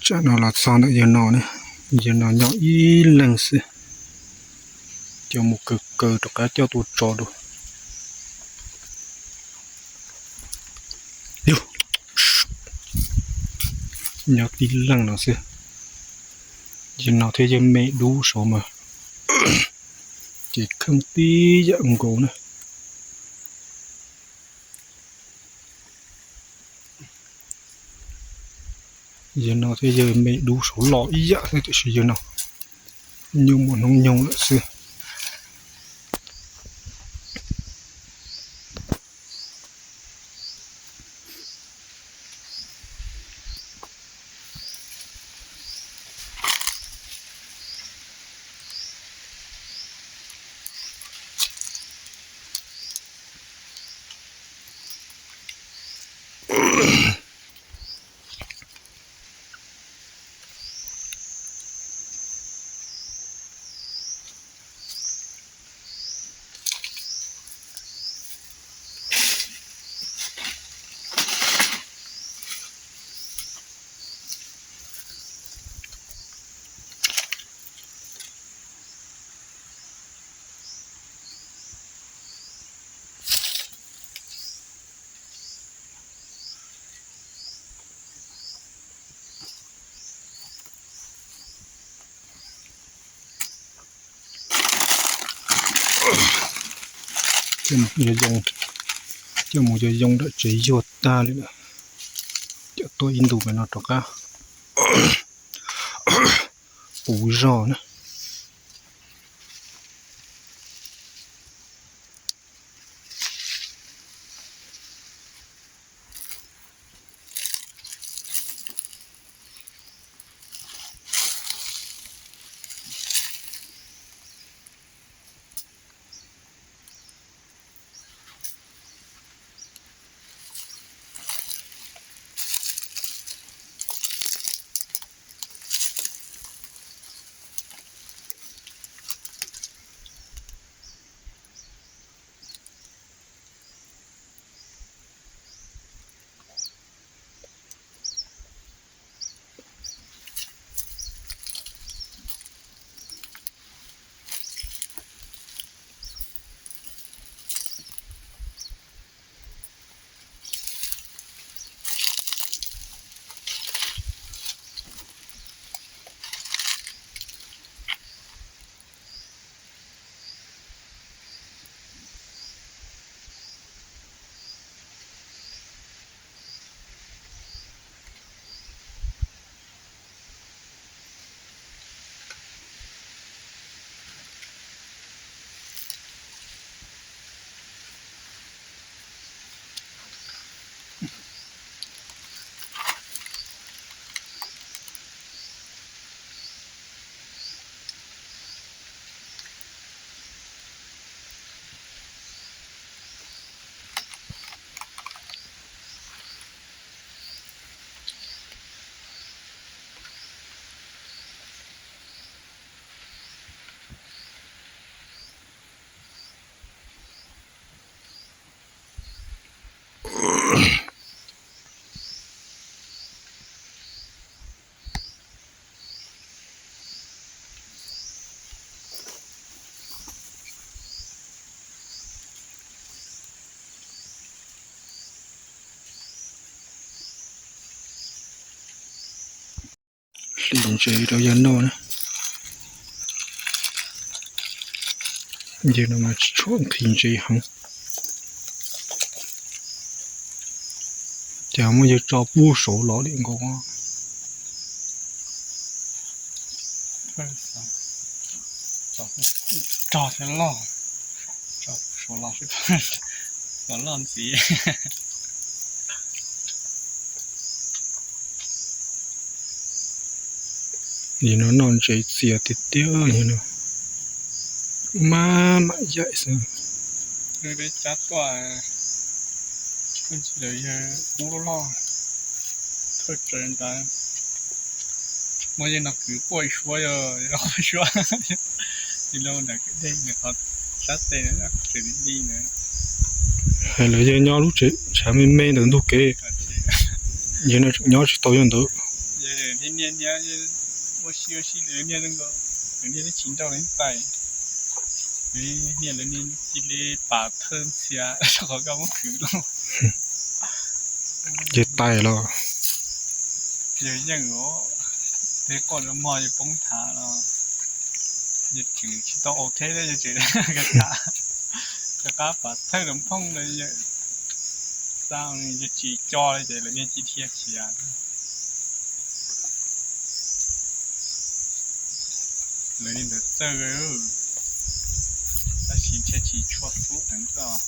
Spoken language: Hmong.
Tsam no los txog ntawm yawg no ne, yawg no nyob ib leeg xwb, coj mus kaw kaw rov qab coj tuaj tso dua. Yog, nyob tib leeg no xwb, yawg no thiab yawg me dub saud mas ces kheej tib yam nkaus na. Yawg no thiab yawg me dub saud los ib yam thiab tiam sis yawg no nyuj muaj hnub nyoog lawm xwb. Coj mus yog, coj mus yog yoo nram tsev yuag tag li lawm. Coj tuaj ib ntus mas no rov qab puv zog na. Hlis ntsev rau yawg noj na. Yawg no mas tsis tshua nqhis ntsev heev. Ces muab yawg tso pub saud los li nkaus. Rog thiab loj, saud los, los loj ntxiv. Yawg no noj ntsev txias tiag tiag, yawg no maj mam yaim xwb. Peb cab tuaj, koj ntsis lawm yawg kub loj loj, thawj tsawv ntawd. Muab yawg no kwv quaj ib suab, yog quaj ib suab, ib lub ntawd kwv dej nws qhov sab tes tseem li li ntawd. Hais lawv yawg nyob lub tsev tshav me me ntawm ntug kev, yawg no tseem nyob tsis tau yawg ntawd. Niag niag ua si ua si lawv niag zoo nkaus, lawv niag twb tsis nrauj lawv tais, lawv niag lawv niag cia li pam thawj ntxhias rau qhov koj muab khwv los. Ces tais los. Yawg yeej os, tej qoj lawv mog yawg poob thav los, yawg tseem tsis tau ua thiab yawg tseem rov qab pam thawj los phooj ntawd yawg, txaj yawg tsis co li ces lawv niag cia li khiav. Lawv li ntawd txawj, tab sis ntshe tsis tshua xub heev txoj.